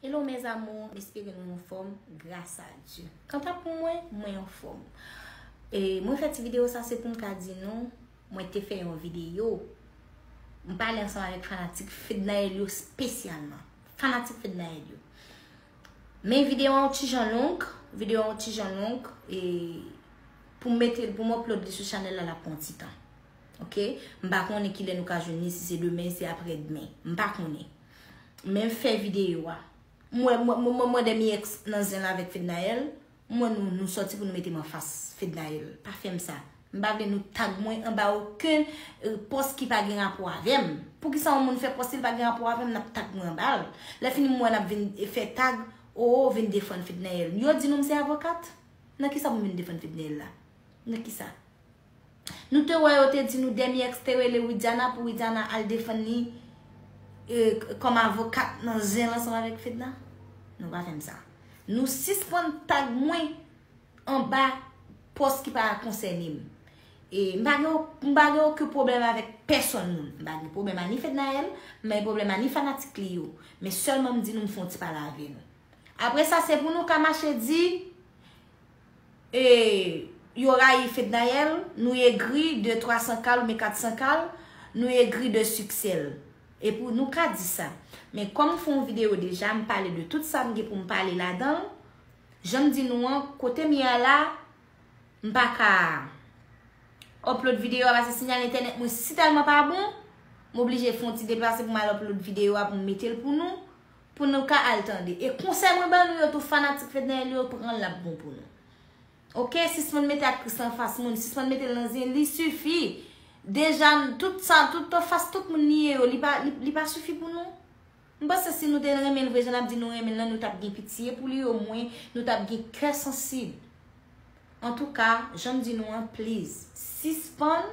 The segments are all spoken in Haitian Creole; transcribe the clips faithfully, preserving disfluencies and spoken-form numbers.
Hello mes amours, m espere nou anfòm, gras a Dye. Kanta pou mwen, mwen anfòm. E mwen fè ti videyo sa se pou m ka di nou, mwen te fè yon videyo, m pale ansanm avèk fanatik Fednaelle yo espesyalman. Fanatik Fednaelle yo. Men videyo an yon ti jan long, videyo an yon ti jan long, e pou m mete l, pou m upload li sou chanèl la, l ap pran ti tan. Ok? M pa konnen kilè nou ka jwenn li, si se demen, si se aprè demen. M pa konnen. Men m fè videyo a. Mwen, mwen, mwen, mwen, mwen dèmye ex nan zen la avèk Fednaelle. Mwen, nou, nou sòti pou nou mete m anfas Fednaelle. Pa fè m sa. M pa vle nou tag mwen anba okenn, euh, pòs ki pa gen rapò avè m. Poukisa yon moun fè pòs li pa gen rapò avè m, n ap tag mwen anba l? Lè fini m wè n ap vin fè tag, o, vin defann Fednaelle. Yo di nou m se avokat? Nan kisa pou m vin defann Fednaelle la? Nan kisa? Nou te wè yo te di nou dèmye ex te rele Widiana pou Widiana al defann li, e, kòm avokat nan zen l ansanm avèk Fedna? Nou pa fè m sa. Nou sispann tag mwen anba pòs ki pa konsène m. E m pa gen, m pa gen okenn pwoblèm avèk pèsonn moun. M pa gen pwoblèm a ni Fednaelle, m pa gen pwoblèm a ni fanatik li yo. Men sèlman m di nou m fè yon ti pale avè nou. Apre sa, se pou nou ka mache di, e, yo rayi Fednaelle, nou egri de twa san K l oubyen kat san K l, nou egri de siksè l. E pou nou ka di sa. Men kòm m fè yon videyo deja, m pale de tout sa m gen pou m pale ladan l. Jan m di nou an, kote m ye a la, m pa ka upload videyo a paske sinyal entènèt mwen si tèlman pa bon, m oblije fè yon ti deplase pou m al upload videyo a pou m mete l pou nou, pou nou ka al tande. E konsèy mwen ban nou yo tou, fanatik Fednaelle yo, pran l, l ap bon pou nou. Ok, sispann mete aktris lan anfas moun, sispann mete l nan zen, li sifi. Deja, tout sa, tout anfas tout moun li ye yo, li pa, li, li pa sifi pou nou. M panse si nou te renmen l vre, jan n ap di nou renmen l lan, nou t ap gen pitye pou li, omwen nou t ap gen kè sansib. Antouka, jan m di nou an, please, sispann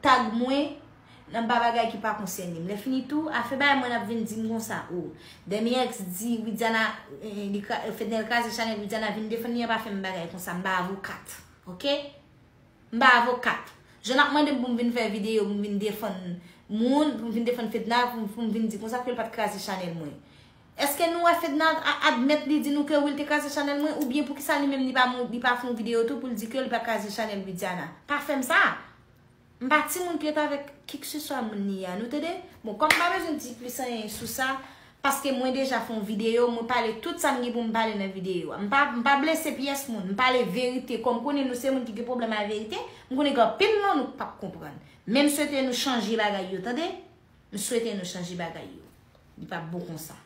tag mwen nan ba bagay ki pa konsène m. Lè fini tou, afè bagay mwen ap vin di m konsa, o, dèmye ex di Widiana, eh, li kra-, Fednaelle kraze chanèl Widiana, vin defann li an, pa fè m bagay konsa, m pa avokat. Ok? M pa avokat. Jan n ap mande m pou m vin fè videyo, pou m vin defann moun, pou m vin defann Fedna, pou, pou m vin di konsa ke l pa t kraze chanèl mwen. Èske nou wè Fedna a-, admèt li di nou ke wi, l te kraze chanèl mwen, oubyen poukisa li menm li pa mou-, li pa fè yon videyo tou pou l di ke li pa kraze chanèl Widiana? Pa fè m sa. M pa timoun ki ret avèk kikseswa moun li a, nou tande? Bon, kòm m pa bezwen di plis anyen sou sa, paske mwen deja fè yon videyo, mwen pale tout sa m gen pou m pale nan videyo a. M pa, m pa blese pyès moun, m pale verite. Kòm konnen nou se moun ki gen pwoblèm a verite, m konnen gen anpil nan nou k p ap konprann. Men m swete nou chanje bagay yo, tande? M swete nou chanje bagay yo. Li p ap bon konsa.